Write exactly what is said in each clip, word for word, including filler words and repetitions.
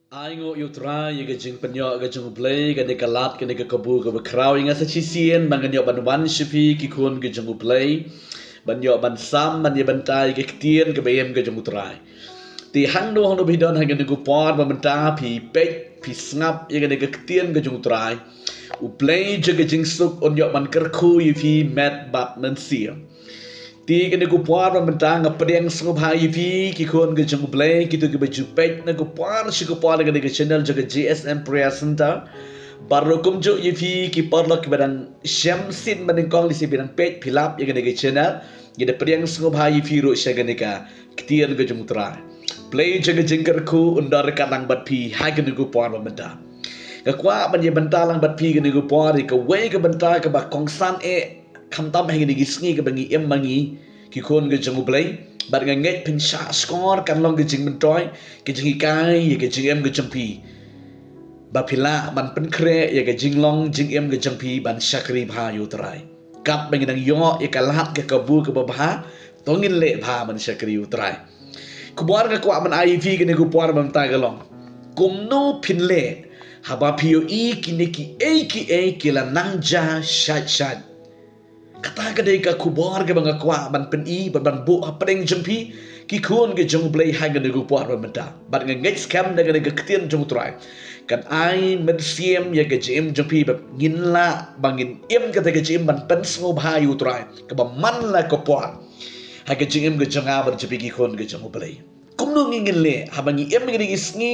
Ai nguh ïa U Trai ïa ka jingpynïoh ka jong U Blei, kane ka lad, kane ka kabu kaba khraw ïa nga sa shisien ba ngan ïoh ban wan sha phi ki khun ka jong U Blei, ban ïoh ban sam, ban ïa bynta ïa ka ktien kaba im ka jong U Trai. Te hangno hangno ba phi don ha kane ka por ba mynta, phi peit, phi sngap ïa kane ka ktien ka jong U Trai. U Blei jong ka jingsuk un ïoh ban kyrkhu ïa phi met bad mynsiem. Te kane ka por ba mynta nga pdiang sngewbha ïa phi ki khun ka jong U Blei, kito kiba ju peit na ka por sha ka por ha kane ka channel jong ka J S M Prayer Center. Bad ruh kumjuh ïa phi ki paralok kiba dang shem sien ba nyngkong, lehse phi dang peit phi lap ïa kane ka channel. Ngi da pdiang sngewbha ïa phi ruh sha kane ka ktien ka jong U Trai. U Blei jong ka jingkyrkhu un don ryngkat lang bad phi ha kane ka por ba mynta. Nga kwah ban ïa bynta lang bad phi kane ka por ïa kawei ka bynta kaba kongsan eh, khamtam ha kine ki sngi kaba ngi im ma ngi ki khun ka jong U Blei. Bad nga ngeit phin shah shkor kan long ka jingmyntoi, ka jinghikai ïa ka jingim ka jong phi, ba phi lah ban pynkhreh ïa ka jinglong jingim ka jong phi ban shakri bha ïa U Trai. Katba ngi dang ïoh ïa ka lad ka kabu kaba bha, to ngin leh bha ban shakri ïa U Trai. Khubor nga kwah ban ai ïa phi kane ka por mynta ka long, kumno phin leh haba phi ïohi kine kiei kiei ki la nang jia shait shait. Kata ka dei ka khubor kaba nga kwah ban pyni bad ban buh hapdeng jong phi ki khun ka jong U Blei ha kane ka por ba mynta. Bad nga ngeit skhem da kane ka ktien jong U Trai kan ai mynsiem ïa ka jingim jong phi ba ngin lah ba ngin im kata ka jingim ban pynsngewbha ïa U Trai kaba man la ka por ha ka jingim ka jong nga bad jong phi ki khun ka jong U Blei. Kumno ngi ngin leh haba ngi im ha kine ki sngi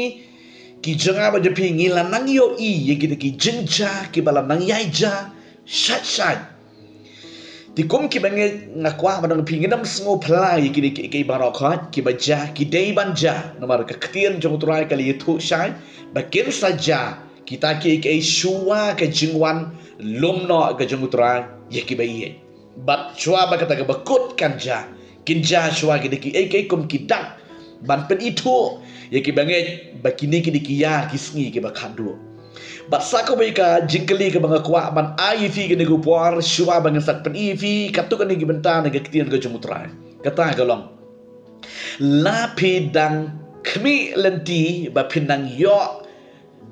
ki jong nga bad jong phi ngi la nang ïohi ïa kita ki jingjia kiba la nang ïai jia shait shait. Te kum kiba ngeit nga kwah ban ong phi ngin ym sngewphylla ïa kine kiei kiei baroh khoit kiba jia, ki dei ban jia. Namar ka ktien jong U Trai ka la ïathuh shai ba kin sa jia kita kiei kiei shuwa ka jingwan lum noh ka jong U Trai ïa kiba ïeit. Bad shuwa ba kata kaba kut kan jia, kin jia shuwa kita kiei kiei kum ki dak ban pynithuh ïa kiba ngeit ba kine ki dei ki ïa ki sngi kiba khatduh. Bad sa kawei ka jingkylli kaba nga kwah ban ai ïa phi kane ka por shuwa ba ngan sa pyni ïa phi katto katne ki bynta na ka ktien ka jong U Trai. Kata ka long, la phi dang khmih lynti ba phin nang ïoh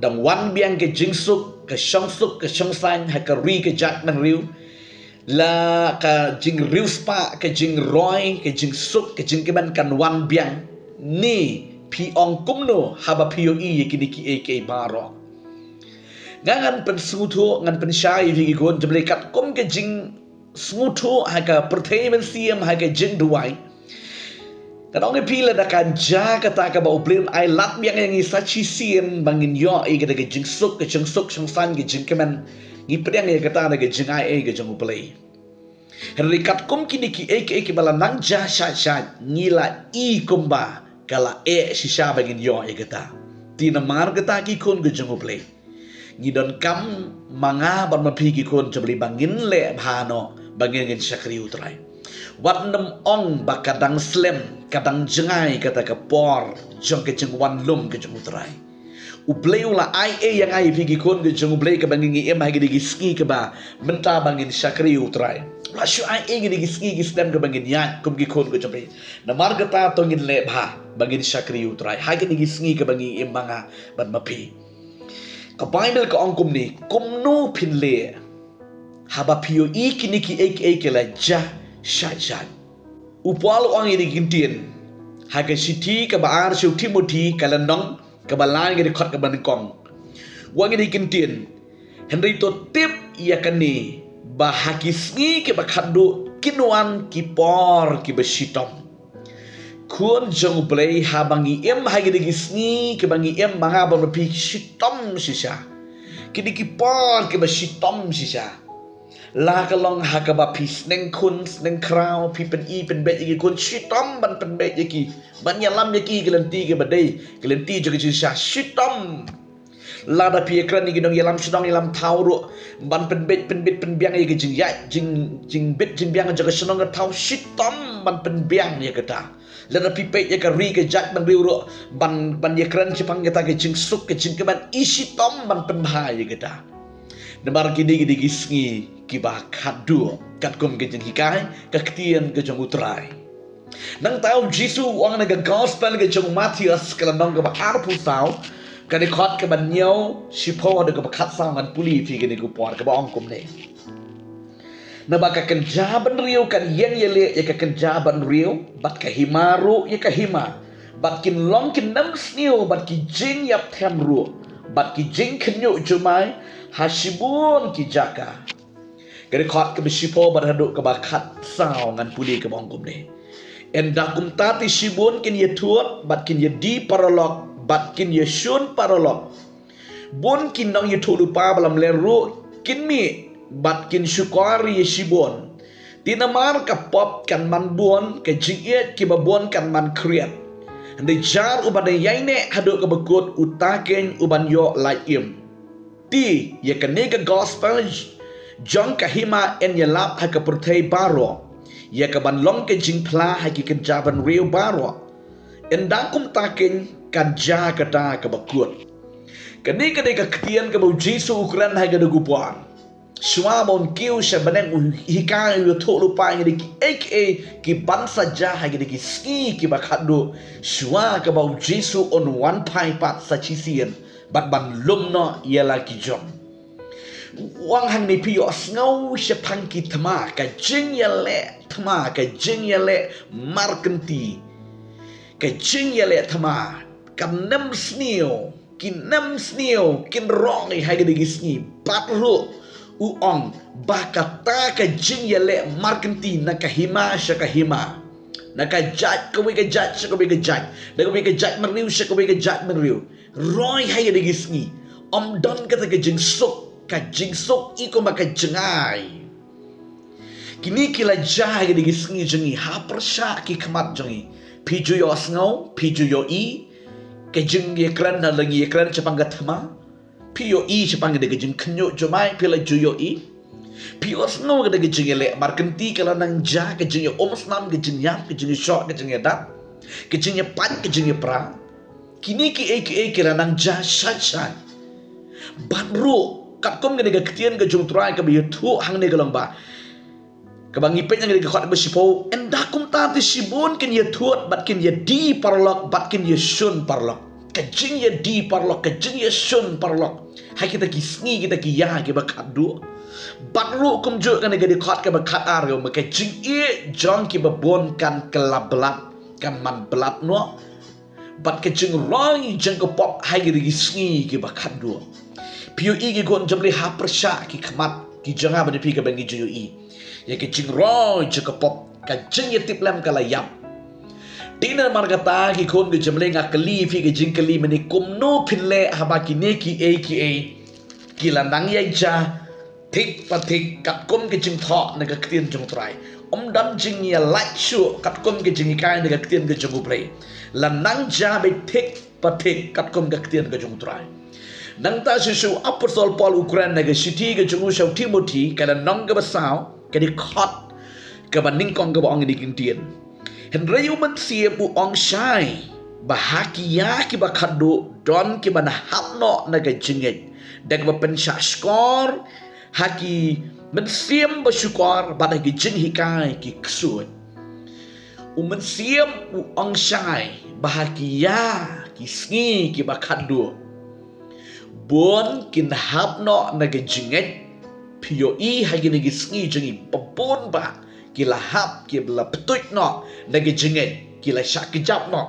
dang wan biang ka jingsuk, ka shongsuk, ka shongsaiñ ha ka ri ka jaitbynriew. La ka jingriewspah, ka jingroi, ka jingsuk, ka jingkmen kan wan biang. Ne phi ong kumno haba phi ïohi ïa kine kiei kiei baroh? Nga ngan pynsngewthuh, ngan pynshai ïa phi ki khun jong U Blei katkum ka jing sngewthuh ha ka pyrthei mynsiem ha ka jingduwai. Ngan ong ïa phi lada kan jia kata kaba U Blei un ai lad biang ïa ngi sa shisien ba ngin ïoh ïa kata ka jingsuk, ka jingsuk shongsaiñ, ka jingkmen, ngi pdiang ïa kata da ka jingai ei ka jong U Blei. Hynrei katkum kine kiei kiei kiba la nang jia shait shait ngi la i kumba ka la eh shisha ba ngin ïoh ïa kata. Te namar kata ki khun ka jong U Blei, ngi donkam ma nga bad ma phi ki khun jong U Blei ba ngin leh bha noh, ba ngin, ngin shakri U Trai. Wat nym ong ba ka dang slem, ka dang jngai kata ka por jong ka jingwan lum ka jong U Trai. U Blei u la ai ei ïa nga ïa phi ki khun ka jong U Blei kaba ngin, ngin im ha kine ki sngi kaba mynta ba ngin shakri U Trai. U la shu ai ei kine ki sngi ki snem kaba ngin ïaid kum ki khun ka jong U Blei. Namar kata to ngin leh bha ba ngin shakri U Trai ha kine ki sngi kaba ngin im ma nga bad ma phi. Ka Baibl ka ong kumne, kumno phin leh haba phi ïohi kine kiei kiei ki la jia shait shait? U Paul u ong ïa kine ki ktien ha ka shithi kaba ar sha u Timothi, ka lynnong kaba lai, ka dkhot kaba nyngkong. U ong ïa kine ki ktien, hynrei to tip ïa kane, ba ha ki sngi kiba khatduh kin wan ki por kiba shitom. Khun jong U Blei, haba ngi im ha kine ki sngi kiba ngi im ma nga bad ma phi, shitom shisha. Kine ki por kiba shitom shisha. La ka long ha kaba phi sneng khun sneng khraw, phi pyni pynbeit ïa ki khun, shitom ban pynbeit ïa ki, ban ïalam ïa ki ki lynti kiba dei, ki lynti jong ka jingshisha, shitom. Lada phi ïakren ïa ki nongïalam shnong ïalam thaw ruh, ban pynbeit pynbit pynbiang ïa ka jingïaid jing, jingbit jingbiang jong ka shnong ka thaw, shitom ban pynbiang ïa kata. Lada phi peit ïa ka ri ka jaitbynriew ruh, ban, ban ïakren shaphang kata ka jingsuk ka jingkmen, i shitom ban pynbha ïa kata. Namar kine ki dei ki sngi kiba khatduh, katkum ka jinghikai ka ktien ka jong U Trai. Nangta U Jisu u ong na ka gospel ka jong u Mathaios, ka lynnong kaba arphew saw, Ka dkhot kaba hynñiew shiphew haduh kaba khatsaw ngan pule ïa phi kane ka por kaba ong kumne. Naba ka kynja bynriew kan ïeng ïaleh ïa ka kynja bynriew, bad ka hima ruh ïa ka hima, bad kin long ki nemsniew bad ki jingïapthem ruh, bad ki jingkhynñiuh jumai ha shibun ki jaka. Ka dkhot kaba shiphew bad haduh kaba khatsaw ngan pule kaba ong kumne. Ynda kumta te shibun kin ïathut bad kin ïadie paralok bad kin ïashun paralok. Bun ki nongïathuhlypa ba lamler ruh kin mih bad kin shukor ïa shibun. Te namar ka pop kan man bun, ka jingïeit kiba bun kan man khriat. Hynrei jar uba dang ïaineh haduh kaba kut, uta keiñ uban ïoh lait im. Te ïa kane ka gospel jong ka hima yn ïalap ha ka pyrthei baroh, ïa kaban long ka jingphla ha ki kynja bynriew baroh. Ynda kumta keiñ kan jia kata kaba kut. Kane ka dei ka ktien kaba U Jisu u kren ha kata ka por. Shuwa ba un kiew sha bneng, u hikai, u ïathuhlypa ïa kiei kiei kiban sa jia ha kine ki sngi kiba khatduh. Shuwa kaba U Jisu un wan phai pat sa shisien bad ban lum noh ïa la ki jong. U ong hangne, phi ïohsngew shaphang ki thma, ka jingïaleh thma, ka jingïaleh markynti, ka jingïaleh thma, ka nemsniew, ki nemsniew kin roi ha kine ki sngi. Bad ruh u ong ba kata ka jingïaleh markynti na ka hima sha ka hima, na ka jait, kawei ka jait sha kawei ka jait, na kawei ka jaitbynriew sha kawei ka jaitbynriew, roi ha kine ki sngi. Ym don kata ka jingsuk, ka jingsuk i kumba ka jngai. Kine ki la jia ha kine ki sngi jong ngi, ha pyrshah ki khmat jong ngi. Phi ju ïohsngew, phi ju ïohi ka jingïakren, na la ngi ïakren shaphang ka thma. Phi ïohi shaphang kane ka jingkhynñiuh jumai, phi la ju ïohi. Phi ïohsngew kane ka jingïaleh markynti ka la nang jia, ka jingïaumsnam, ka jingïap, ka jingïashoh, ka jingïadap, ka jingïapait, ka jingïapra. Kine kiei kiei ki la nang jia shai shai. Bad ruh katkum kane ka ktien ka jong U Trai kaba ïathuh hangne ka long ba, kaba ngi peit hangne ka dkhot ba shiphew, ynda kumta te shibun kin ïathut bad kin ïadie paralok bad kin ïashun paralok. Ka jingïadie paralok, ka jingïashun paralok ha kita ki sngi, kita ki ïa kiba khatduh. Bad ruh kumjuh kane ka dkhot kaba khatar ka ong ba ka jingïeit jong kiba bun kan kylla blad, kan man blad noh. Bad ka jingroi jong ka pop ha kine ki sngi kiba khatduh. Phi ïohi ki khun jong U Blei, ha pyrshah ki khmat ki jong nga bad phi kaba ngi ju ïohi ïa ka jingroi jong ka pop, ka jingïatiplem ka la ïap. Te namar kata ki khun ki jong U Blei, nga kylli phi ka jingkylli mynne, kumno phin leh haba kine kiei kiei ki la nang ïaid jia thik pa thik katkum ka jingthoh na ka ktien jong U Trai? Ym don jingïalait shuh katkum ka jinghikai na ka ktien ka jong U Blei. La nang jia beit thik pa thik katkum ka ktien ka jong U Trai. Nangta shuh shuh u apostol Paul u kren na ka shithi ka jong u sha u Timothi, ka lynnong kaba saw, ka dkhot kaba nyngkong kaba ong kine ki ktien. Hynrei U Mynsiem u ong shai ba ha ki ïa kiba khatduh don kiban hap noh na ka jingngeit, da kaba pynshah shkor ha ki mynsiem ba shukor bad ha ki jinghikai ki ksuid. U Mynsiem u ong shai ba ha ki ïa ki sngi kiba khatduh bun kin hap noh na ka jingngeit. Phi ïohi ha kine ki sngi jong ngi ba bun bah ki la hap, ki la pyntuid noh na ka jingngeit, ki la shah kjap noh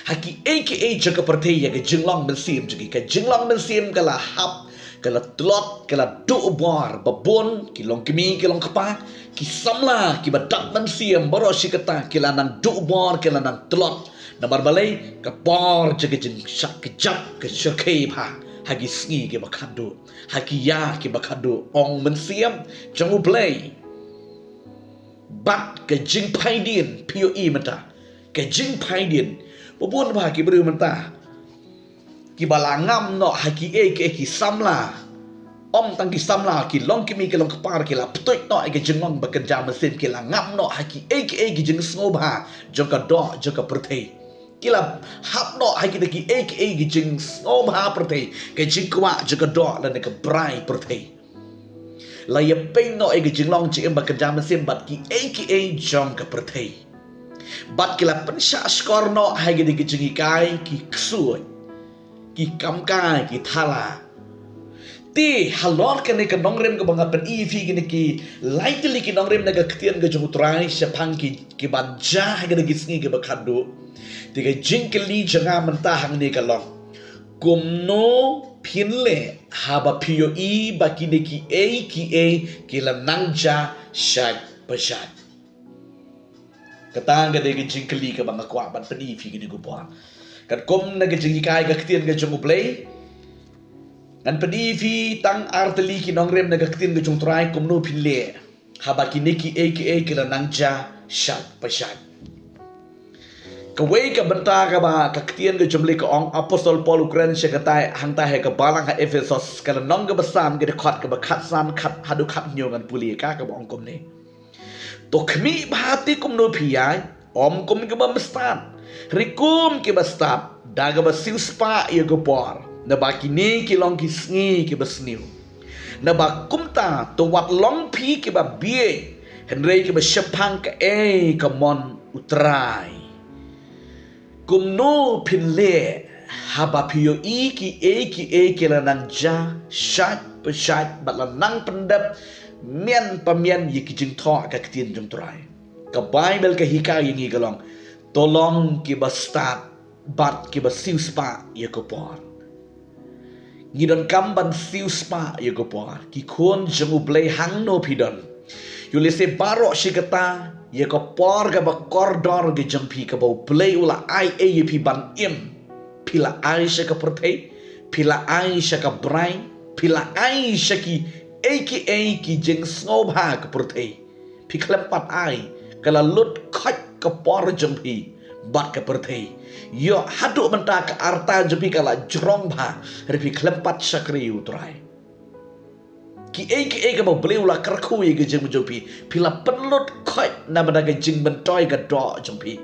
ha kiei kiei jong ka pyrthei ïa ka jinglong mynsiem jong ki. Ka jinglong mynsiem ka la hap, ka la tlot, ka la duh bor. Ba bun ki longkmie ki longkpa, ki samla kiba dap mynsiem baroh shi katta ki la nang duh bor, ki la nang tlot. Namar balei? Ka por jong ka jingshah kjap ka shyrkhei bha ha ki sngi kiba khatduh, ha ki ïa kiba khatduh, ong Mynsiem jong U Blei. Bad ka jingphaidien, phi ïohi mynta, ka jingphaidien. Ba bun bah ki briew mynta kiba la ngam noh ha kiei kiei, ki samla, ym tang ki samla, ki longkmie ki longkpa ki la pyntuid noh ïa ka jinglong ba kynja mynsiem, ki la ngam noh ha kiei kiei ki jingsngewbha jong ka doh jong ka pyrthei. Ki la hap noh ha kita kiei kiei ki jingsngewbha pyrthei, ka jingkwah jong ka doh lane ka brai pyrthei. La ïapeit noh ïa ka jinglong jingim ba kynja mynsiem bad kiei kiei jong ka pyrthei. Bad ki la pynshah shkor noh ha kine ki jinghikai ki ksuid. ki kam kai, ki thala. Te halor kane ka nongrim kaba nga pyni ïa phi kine ki lai tylli ki nongrim na ka ktien ka jong U Trai shaphang ki, ki ban jia ha kine ki sngi kiba khatduh. Te ka jingkylli jong nga mynta hangne ka long, kumno phin leh haba phi ïohi ba kine kiei kiei ki la nang jia shait ba shait? Kata ka dei ka jingkylli kaba nga kwah ban pyni ïa phi kine ki por. Katkum na ka jinghikai ka ktien ka jong U Blei, ngan pyni ïa phi tang ar tylli ki nongrim na ka ktien ka jong U Trai kumno phin leh haba kine kiei kiei ki la nang jia shait ba shait. Kawei ka bynta kaba ka ktien ka jong U Blei ka ong, Apostol Paul u kren sha kata hangta ha ka balang ha Ephesos, ka lynnong kaba san, ka dkhot kaba khatsan khat haduh khathynñiew, ngan pule ïa ka kaba ong kumne. To khmih bha te kumno phi ïaid, ym kum kiba mstad, hynrei kum kiba stad, da kaba siewspah ïa ka por, naba kine ki long ki sngi kiba sniew. Naba kumta to wat long phi kiba bieit, hynrei kiba shaphang kaei ka mon U Trai. Kumno phin leh haba phi ïohi kiei kiei ki la nang jia shait ba shait bad la nang pyndep mian pa mian ïa ki jingthoh ka ktien jong U Trai? Ka Baibl ka hikai ïa ngi ka long, to long kiba stad bad kiba siewspah ïa ka por. Ngi donkam ban siewspah ïa ka por. Ki khun jong U Blei, hangno phi don, ïoh lehse baroh shi katta, ïa ka por kaba kordor ka jong phi kaba U Blei u la ai ei ïa phi ban im, phi la ai sha ka pyrthei, phi la ai sha ka brain, phi la ai sha kiei kiei ki jingsngewbha ka pyrthei. Phi khlem pat ai, ka la lut khoit ka por jong phi bad ka pyrthei. Ïoh haduh mynta ka rta jong phi ka la jrong bha, hynrei phi khlem pat shakri ïa U Trai. Kiei kiei kaba U Blei u la kyrkhu ïa ka jingim jong phi, phi la pynlut khoit namar ka jingmyntoi ka doh jong phi,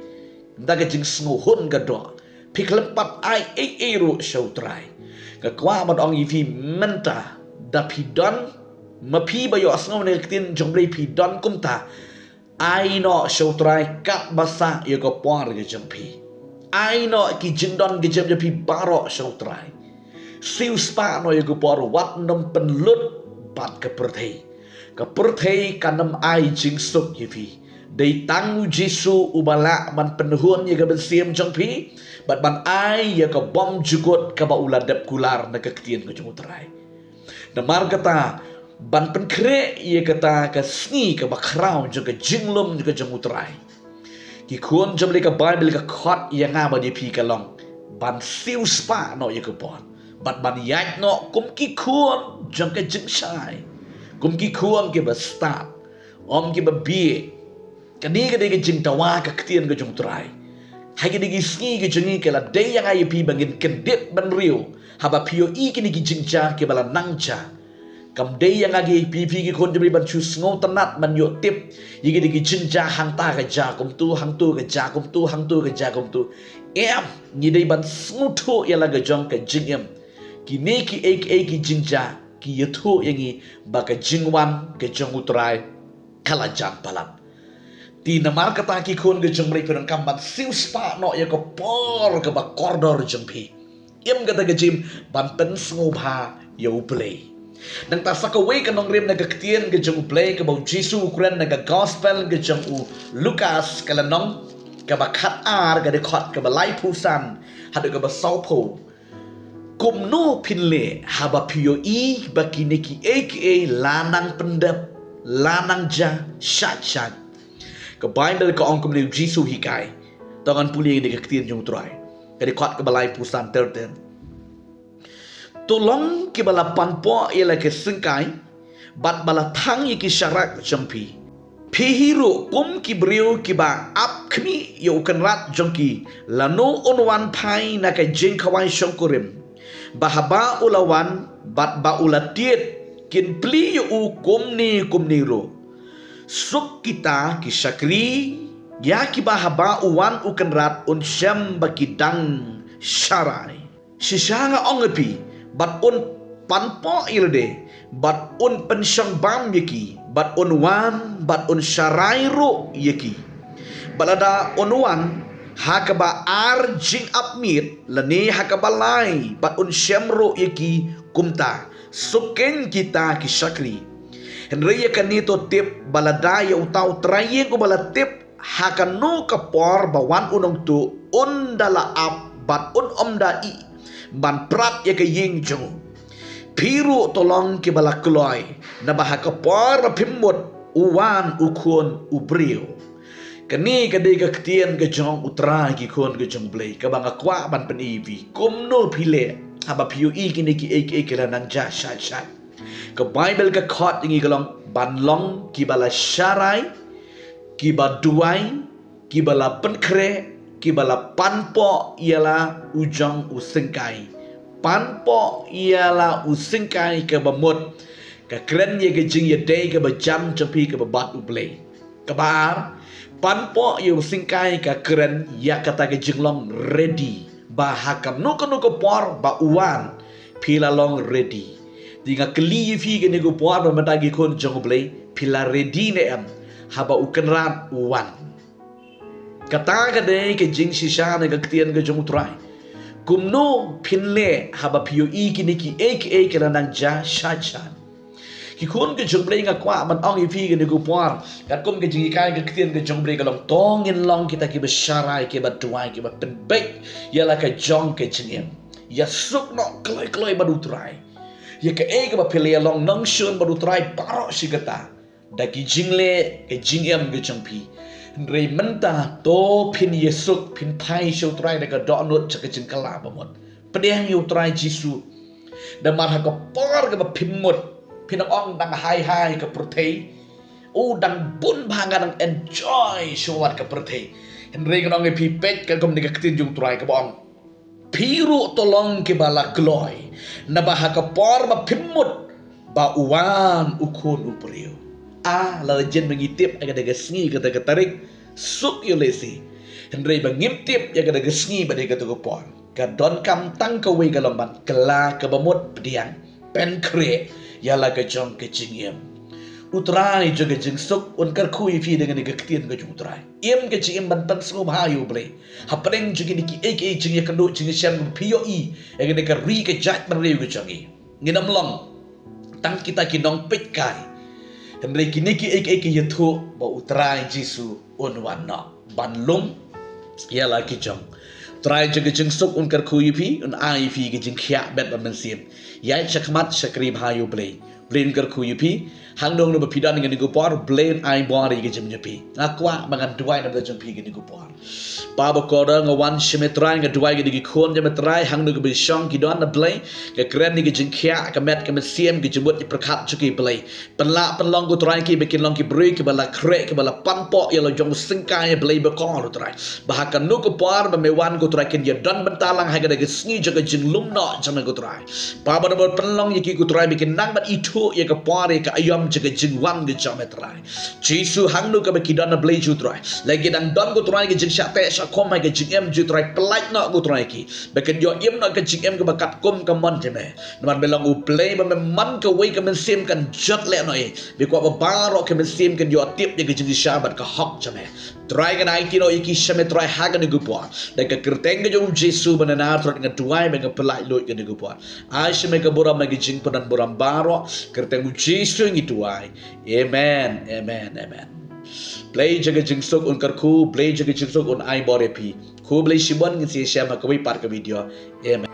da ka jingsngewhun ka doh. Phi khlem pat ai ei ei ruh sha U Trai. Nga kwah ban ong ïa phi mynta, da phi don, ma phi ba ïohsngew na ka ktien jong U Blei phi don kumta, ai noh sha U Trai katba sah ïa ka por ka jong phi. Ai noh ki jingdon ki jingem jong phi baroh sha U Trai. Siewspah noh ïa ka por, wat nym pynlut bad ka pyrthei. Ka pyrthei kan nym ai jingsuk ïa phi. Dei tang U Jisu uba lah ban pynhun ïa ka mynsiem jong phi bad ban ai ïa ka bymjukut kaba u la dep kular na ka ktien ka jong U Trai. Namar kata, ban pynkhreh ïa kata ka sngi kaba khraw jong ka jinglum jong ka jong U Trai, ki khun jong U Blei, ka Baibl ka khot ïa nga bad ïa phi ka long, ban siewspah noh ïa ka por bad ban ïaid noh kum ki khun jong ka jingshai, kum ki khun kiba stad, ym kiba bieit. Kane ka dei ka jingdawa ka ktien ka jong U Trai. Ha kine ki sngi ki jong ngi, ka la dei ïa nga ïa phi ba ngin kyndit bynriew haba phi ïohi kine ki jingjia kiba la nang jia. Kam dei ïa nga ïa phi, phi ki khun jong U Blei, ban shu sngewtynnat ban ïoh tip ïa kine ki jingjia, hangta ka jia kumtu, hangtu ka jia kumtu, hangtu ka jia kumtu. Em, ngi dei ban sngewthuh ïa la ka jong ka jingim. Kine kiei kiei ki jingjia ki ïathuh ïa ngi ba ka jingwan ka jong U Trai ka la jan palat. Te namar kata, ki khun ka jong U Blei, phi donkam ban siewspah noh ïa ka por kaba kordor jong phi. Im kata ka jingim ban pynsngewbha ïa U Blei. Nangta sa kawei ka nongrim na ka ktien ka jong U Blei kaba U Jisu u kren na ka Gospel ka jong u Lukas, ka lynnong kaba khatar, ka dkhot kaba laiphew san haduh kaba sawphew. Kumno phin leh haba phi ïohi ba kine kiei kiei la nang pyndep, la nang jia shait shait? Ka Baibl ka ong kumne, U Jisu u hikai. To ngan pule ïa ka ktien jong U Trai. Ka dkhot kaba laiphew san, thirteen. To long kiba la panpoh ïa la ka syngkai bad ba la thang ïa ki sharak jong phi. Phi hi ruh kum ki briew kiba ap khmih ïa u kynrad jong ki, lano un wan phai na ka jingkhawai shongkurim, ba haba u la wan bad ba u la tied, kin plie ïa u kumne kumne ruh. Suk kita ki shakri ïa kiba haba u wan u kynrad un shem ba ki dang sharai. Shisha nga ong ïa phi, bad un panpoh ïa lade, bad un pynshong bam ïa ki, bad un wan, bad un sharai ruh ïa ki. Bad lada un wan, ha kaba ar jingap miet, lane ha kaba lai, bad un shem ruh ïa ki kumta. Suk keiñ kita ki shakri. Hynrei ïa kane to tip, ba lada ïa uta u trai ïing uba la tip ha kano ka por ba wan u nongtuh, un da la ap bad un ym da ïeh ban prat ïa ka ïing jong u. Phi ruh to long kiba la kloi, naba ha ka por ba phim mut, u wan u Khun u briew. Kane ka dei ka ktien ka jong u Trai, ki khun ka jong u Blei, kaba nga kwah ban pyni ïa phi. Kumno phi leh haba phi ïohi kine kiei kiei ki la nang jia shait shait? Ka Baibl ka khot ïa ngi ka long, ban long kiba la sharai, kiba duwai, kiba la pynkhreh, kiba la panpoh ïa la u jong u syngkai. Panpoh ïa la u syngkai kaba mut, ka kren ïa ka jingïadei kaba jan jong phi kaba bad u Blei. Kaba ar, panpoh ïa u syngkai ka kren ïa kata ka jinglong ready, ba ha kano kano ka por ba u wan, phi la long ready. Te nga kylli ïa phi kane ka por ba mynta, ki khun jong u Blei, phi la ready ne em haba u Kynrad u wan? Kata ka dei ka jingshisha na ka ktien ka jong u Trai. Kumno phin leh haba phi ïohi kine kiei kiei ki la nang jia shait shait? Ki khun ka jong u Blei, nga kwah ban ong ïa phi kane ka por, katkum ka jinghikai ka ktien ka jong u Blei ka long, to ngin long kita kiba sharai, kiba duwai, kiba pynbeit ïa la ka jong ka jingim. Ïasuk noh kloi kloi bad u Trai. Ïa kaei kaba phi la ïa long nongshun bad u Trai baroh shi katta, da ki jingleh, ka jingim ka jong phi. Hynrei mynta to phin ïasuk, phin phai sha u Trai da ka dohnud, sha ka jingkylla ba mut. Pdiang ïa u Trai Jisu. Namar ha ka por kaba phim mut, phin ong dang hai hai ka pyrthei. U dang bun bha, nga dang enjoy shuwa ka pyrthei. Hynrei ngan ong ïa phi, peit katkum kane ka ktien jong u Trai kaba ong, phi ruh to long kiba la kloi, naba ha ka por ba phim mut, ba u wan u Khun u briew. Ah, la jin ba ngi tip ïa kata ka sngi, kata ka tarik, suk ïa u Lehse. Hynrei ba ngim tip ïa kata ka sngi bad ïa kata ka por, ka donkam tang kawei ka long ban kylla kaba mut, pdiang, pynkhreh ïa la ka jong ka jingim. U Trai jong ka jingsuk un kyrkhu ïa phi da kane ka ktien ka jong u Trai. Im ka jingim ban pynsngewbha ïa u Blei hapdeng jong kine kiei kiei jingïakynduh jingïashem ba phi ïohi ha kane ka ri ka jaitbynriew ka jong ngi. Ngin ym long tang kita ki nongpeitkai, hynrei kine kiei kiei ki ïathuh ba u Trai Jisu un wan noh ban lum ïa la ki jong. U Trai jong ka jingsuk un kyrkhu ïa phi, un ai ïa phi ka jingkhiah met bad mynsiem. Ïaid shakhmat shakri bha ïa u Blei. U Blei un kyrkhu ïa phi. Hangno hangno ba phi don kane ka por, u Blei un ai bor ïa ka jingim jong phi. Nga kwah ba ngan duwai na bynta jong phi kane ka por. Pa bakordor, nga wan sha me Trai, nga duwai ïa kine ki khun jong me Trai, hangno kiba shong ki don, A Blei. Nga kren ïa ka jingkhiah, ka met, ka mynsiem, ka jingmut jingpyrkhat jong ki, Blei. Pynlah pynlong ko Trai ki ba kin long ki briew kiba la khreh, kiba la panpoh ïa la jong u syngkai, Blei bakordor Trai. Ba ha kano ka por ba me wan ko Trai, kin ïa don bynta lang ha kata ka sngi jong ka jinglum noh jong me ko Trai. Pa ba nang pynlong ïa ki ko Trai ba kin nang ban ithuh ïa ka por, ïa ka aïom jong ka jingwan ka jong me Trai. Jisu, hangno kaba ki don, A Blei jong u Trai, la ki dang don ko Trai ka jingshah teh shah khum ha ka jingim jong u Trai, pyllait noh ko Trai ki ba kin ïoh im noh ka jingim kaba katkum ka mon jong me. Namar me long U Blei ba me mon kawei ka mynsiem kan jot lehnohei. Me kwah ba baroh ka mynsiem kan ïoh tip ïa ka jingshisha bad ka hok jong me. Trai, ngan aiti noh ïa ki sha me Trai ha kane ka por. Da ka kyrteng ka jong U Jisu ba na Nasareth nga duwai bad nga pyllait lut kane ka por. Ai sha me ka burom bad ka jingpyndonkam burom baroh. Kyrteng U Jisu ngi duwai. Amen, amen, amen. Blei jong ka jingsuk un kyrkhu, Blei jong ka jingsuk un ai bor ïa phi. Khublei shibun, ngin sa ïashem ha kawei pat ka video. Amen.